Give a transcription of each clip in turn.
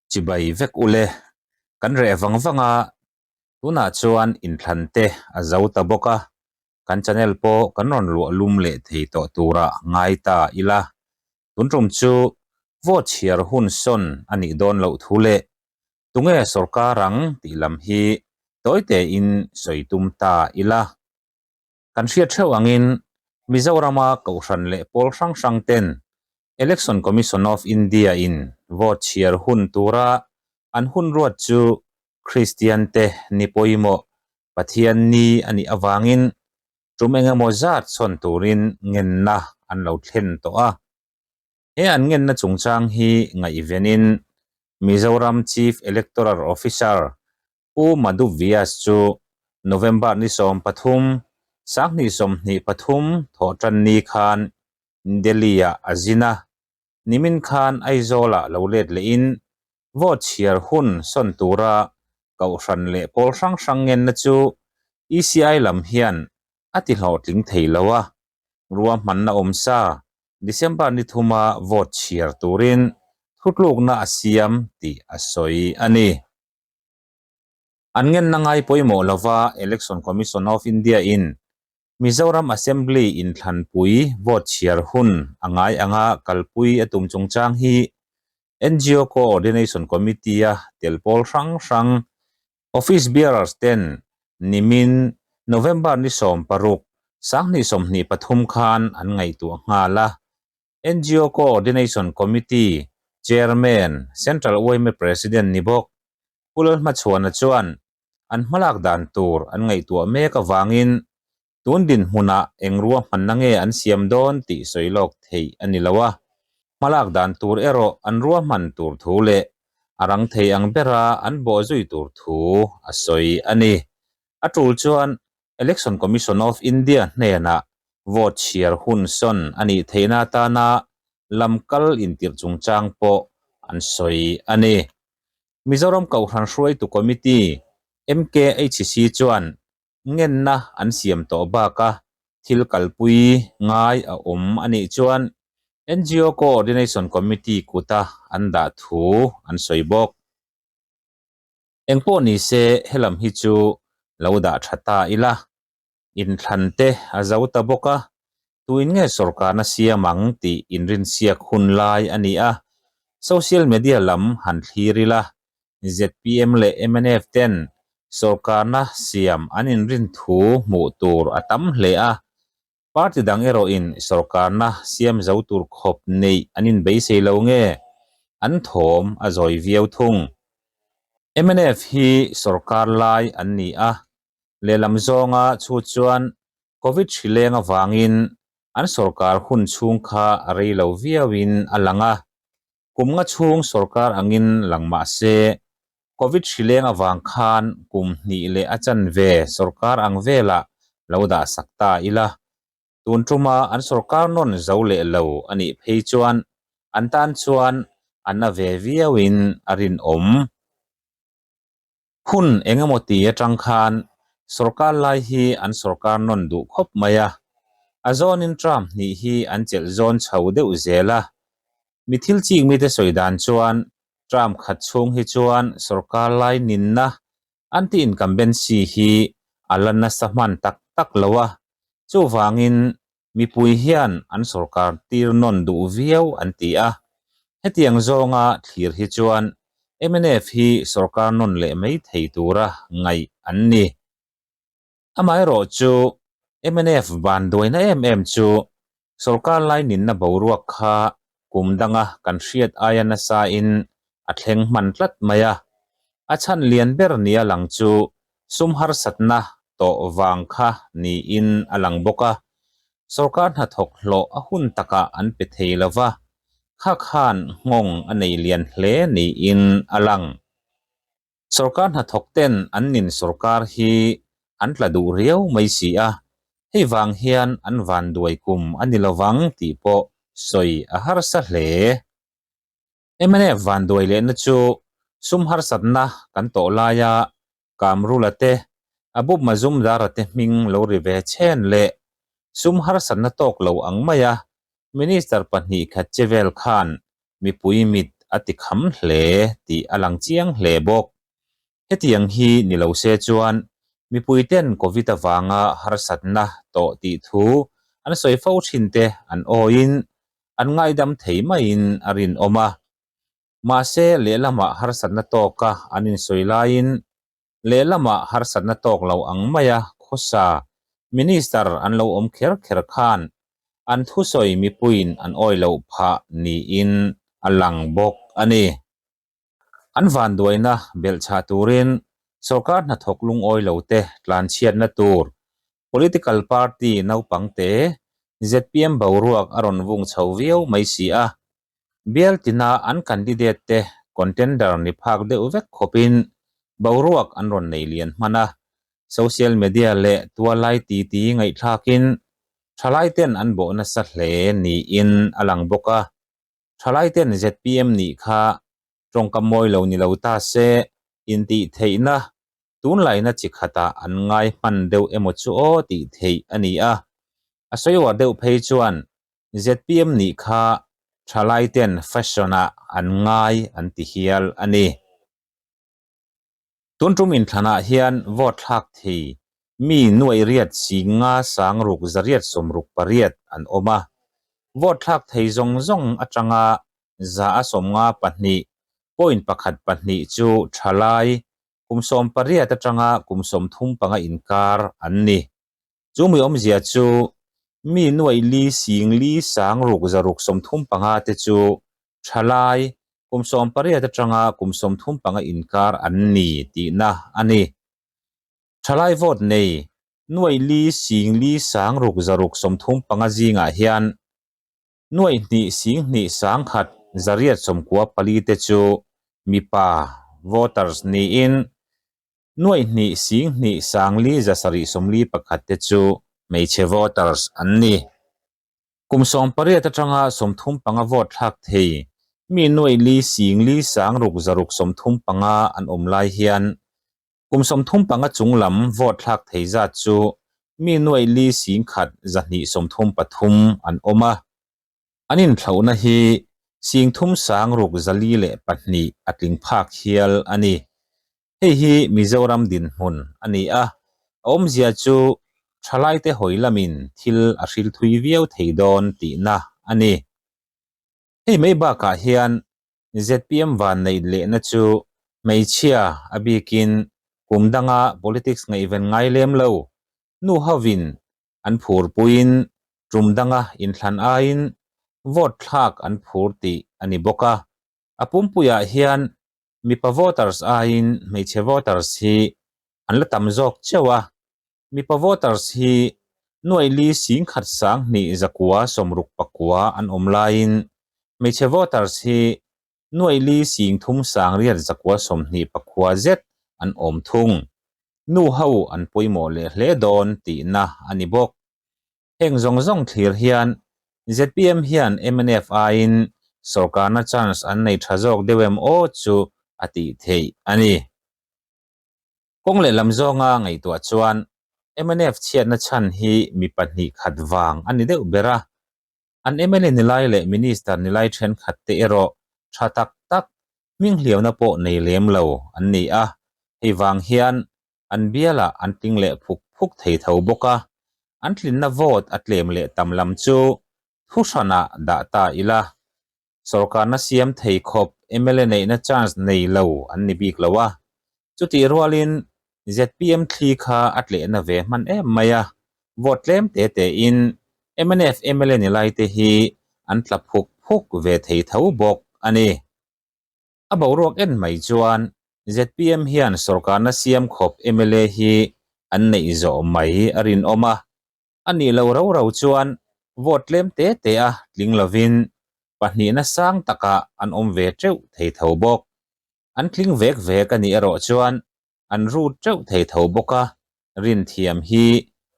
Chibai vek ule, kan reh vang vang a, tunah chuan inthlan te a zo ta bawk a, kan channel pawh kan rawn luah lum leh thei tawh turah ngai ta ila. Tun tum chu vote chhiar hun sawn a nih dawn loh thu leh tunge sorkar ang tih lam hi tawi tein sawi tum ta ila. Kan hriat theuh angin Mizorama Kohhran leh pawl hrang hrang ten Election Commission of India in vote chhiar hun tura an hun ruat chu Kristian te ni pawimawh Pathian ni a nih avangin tum engemaw zat chhawn turin ngenna an lo thlen tawh a. He an ngenna chungchang hi ngaihvenin Mizoram Chief Electoral Officer Pu Madhu Vyas chu November ni 13, 2023 thawhtanni khan Delhi-ah a zin a, nimin khan Aizawl-ah lo let lehin vote chhiar hun sawn tura kohhran leh pawl hrang hrang ngenna chu ECI lam hian a ti hlawhtling thei lo a, ruahmanna awm sa December ni thuma vote chhiar turin thutlukna a siam tih a sawi a ni. An ngenna ngai pawimawh lova Election Commission of India-in Mizoram Assembly inthlanpui vote chhiar hun a ngai anga kalpui a tum chungchang hi NGO Coordination Committee-a tel pawl hrang hrang Office Bearers ten nimin November ni 16, 2023 khan an ngaihtuah nghal a. NGO Coordination Committee Chairman, Central yma President ni bawk Pu Lalhmachhuana chuan an hmalak dan tur an ngaihtuah mek avangin tun dinhmunah eng ruahmanna nge an siam dawn tih sawi lawk theih a ni lo a, hmalak dan tur erawh an ruahman tur thu leh a rang thei ang bera an bawhzui tur thu a sawi a ni. A tul chuan Election Commission of India hnenah vote chhiar hun sawn a nih theihna atana lam kal intirh chungchang pawh an sawi a ni. Mizoram Kohhran Hruaitu Committee, MKHC, chuan ngenna an siam tawh baka thil kalpui ngai a awm a nih chuan NGO Coordination Committee kuta an dah thu an sawi bawk. Engpawh ni se helam hi chu lo dah tha ta ila, inthlan te a zo ta bawk a, tuin nge sorkarna siam ang tih inrinsiak hun lai a ni a, social media lam han thlir ila, zpm leh mnf ten sorkarna siam an inrin thu hmuh tur a tam hle a, Party dang erawhin sorkarna siam zo tur khawp neih an inbeisei lo nge an thawm a zawi viau thung. Mnf hi sorkar lai an ni a, lehlam zawnga chhut chuan Covid hri leng avangin an sorkar hun chhung kha a rei lo viauin a lang a, Kum nga chhung sorkar angin lang mah se, Covid hri leng avang khan kum hnih leh a chanve sorkar ang velah lo dah sak ta ila. Tun tuma an sorkar nawn zo leh lo a nih phei chuan an tan chuan a na ve viauin a rinawm. Hun eng emaw ti atang khan sorkar lai hi an sorkar nawn duh khawp mai a, a zawnin term hnih hi an chelh zawn chho deuh zel a. Mi thil chik mite sawi dan chuan term khat chhung hi chuan sorkar lai ninna anti-incumbency hi a la nasa hman tak tak lo a, chuvangin Mipui hian an sorkar tir nawn duh viau an ti a, hetiang zawnga thlir hi chuan mnf hi sorkar nawn leh mai thei tura ngaih an ni. Amaherawh chu mnf van duaina em em chu sorkar lai ninna boruak kha kum danga kan hriat aia nasain a thleng hman tlat mai a, a chhan lian ber nia lang chu sum harsatna tawh vang kha niin a lang bawk a, sorkar hnathawk hlawh a hun takah an pe thei lo va, kha khan nghawng a nei lian hle niin a lang. Sorkar hnathawk ten an nin sorkar hi an tla duh riau mai si a, hei vang hian an vanduai kum a ni lovang tih pawh sawi a harsa hle. Mnf vanduai lehna chu sum harsatna kan tawh laia Kamrula te, Abub Mazumdara te hming lo ri ve chhen leh sum harsatna tawk lo ang maia Minister pahnih khat che vel khan mipui mit a ti kham hle tih a lang chiang hle bawk. Hetiang hi ni lo se chuan mipuiten Covid avanga harsatna tawh tih thu an sawi fo thin te an awiin an ngaidam thei maiin a rinawm a. Mahse lehlamah harsatna tawka an insawi laiin lehlamah harsatna tawk lo ang maia khawsa Minister an lo awm kher kher khan an thusawi mipuiin an awi loh phah niin a lang bawk a ni. An vanduaina belhchhah turin sorkar hnathawk lungawi lote tlanchhiatna tur political party naupangte zpm boruak a rawn vung chho viau mai si a. Bial tina an candidate te contender ni phak deuh vek khawpin boruak an rawn nei lian hman a. Social media leh tualai titi ngaihthlakin thalaiten an bawh nasa hle niin a lang bawk a. Thalaiten zpm nih kha tawngkam mawi lo ni lo ta se intih theihna tunlaina chi khatah an ngai hman deuh emaw chu aw tih theih a ni a. A sawi uar deuh phei chuan zpm nih kha thalaiten fashion-ah an ngai an ti hial a ni. Tun tum inthlanah hian vote thlak thei mi nuaih riat singa sang ruk zariat sawmruk pariat an awm a. Vote thlak thei zawng zawng atanga za a sawmnga pahnih point pakhat pahnih chu thalai kum 18 atanga kum 35 inkar an ni. Chu mi awmzia chu mi nuaih li sing li sang ruk zaruk 35 te chu thalai kum 18 atanga kum 35 inkar an ni tihna a ni. Thalai vote nei nuaih li sing li sang ruk zaruk 35 zingah hian nuaih hnih sing hnih sang khat zariat 94 te chu mipa voters niin nuaih hnih sing hnih sang li zasarih 41 te chu hmeichhe voters an ni. Kum 18 atanga 35 vote thlak thei mi nuaih li sing li sang ruk zaruk 35 an awm lai hian kum 35 chunglam vote thlak thei zat chu mi nuaih li sing khat zahnih 33 an awm a. An inthlauhna hi sing thum sang ruk zali leh pahnih a tling phak hial a ni. Hei hi Mizoram dinhmun a ni a, a awmzia chu thalaite hawi lamin thil a hril thui viau thei dawn tihna a ni. Hei mai bakah hian zpm van neih lehna chu hmeichhia a bikin kum danga politics ngaihven ngai lem lo nu hovin an phurpuiin tum danga inthlan aiin vote thlak an phur tih a ni bawk a. A pumpuiah hian mipa voters aiin hmeichhe voters hi an la tam zawk cheuh a. Mipa voters hi nuaih li sing khat sang hnih zakua sawmruk pakua an awm laiin hmeichhe voters hi nuaih li sing thum sang riat zakua sawmhnih pakua zet an awm thung. Nu ho an pawimawh leh hle dawn tihna a ni bawk. Heng zawng zawng thlir hian zpm hian mnf aiin sorkarna chance an nei tha zawk deuh em aw chu a tih theih a ni. Kawng lehlam zawnga ngaihtuah chuan mnf chhiatna chhan hi mi pahnih khat vang a ni deuh ber a. An mla nilai leh minister nilai thenkhat te erawh tha tak tak hming hliauna pawh nei lem lo an ni a. Hei vang hian an bialah an tling leh phuk phuk thei tho bawk a. An tlinna vote a tlem leh tam lam chu thu hranah dah ta ila. Sorkarna siam thei khawp mla neihna chance nei lo an ni bik lo a. Chutih rualin zpm thli kha a tlehna ve hman em mai a. Vote tlem te te in mnf mla ni lai te hi an tla phuk phuk ve thei tho bawk a ni. A boruak en mai chuan zpm hian sorkarna siam khawp mla hi an neih zawh mai a rinawm a. A nih lo ro ro chuan vote tlem te te a tling lovin pahnihna sang takah an awm ve teuh thei tho bawk. An tling vek vek a nih erawh chuan an rut teuh thei tho bawk a, rin thiam hi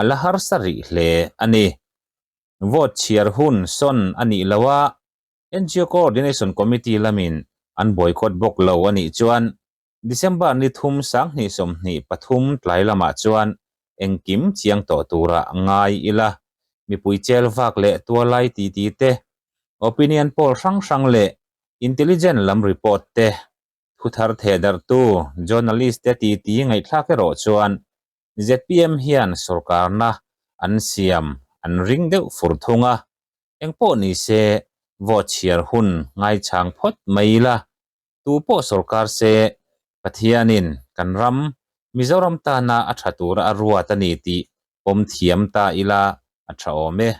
a la harsa rih hle a ni. Vote chhiar hun sawn a nih lo a, NGO Coordination Committee lamin an boycott bawk lo a nih chuan December ni thum sang hnih 23 tlai lamah chuan engkim chiang tawh tura ngai ila. Mipui chel vak leh tualai ti ti te, opinion poll hrang hrang leh. Intelligent lam report te, thu thar thehdarhtu journalist te titi ngaihthlak erawh chuan zpm hian sorkarna an siam an ring deuh fur thung a, engpawh ni se vote chhiar hun ngaichang phawt mai ila, tu pawh sorkar se Pathianin kan ram Mizoram tana a tha tura a ruat a ni tih pawm thiam ta ila a tha awm e.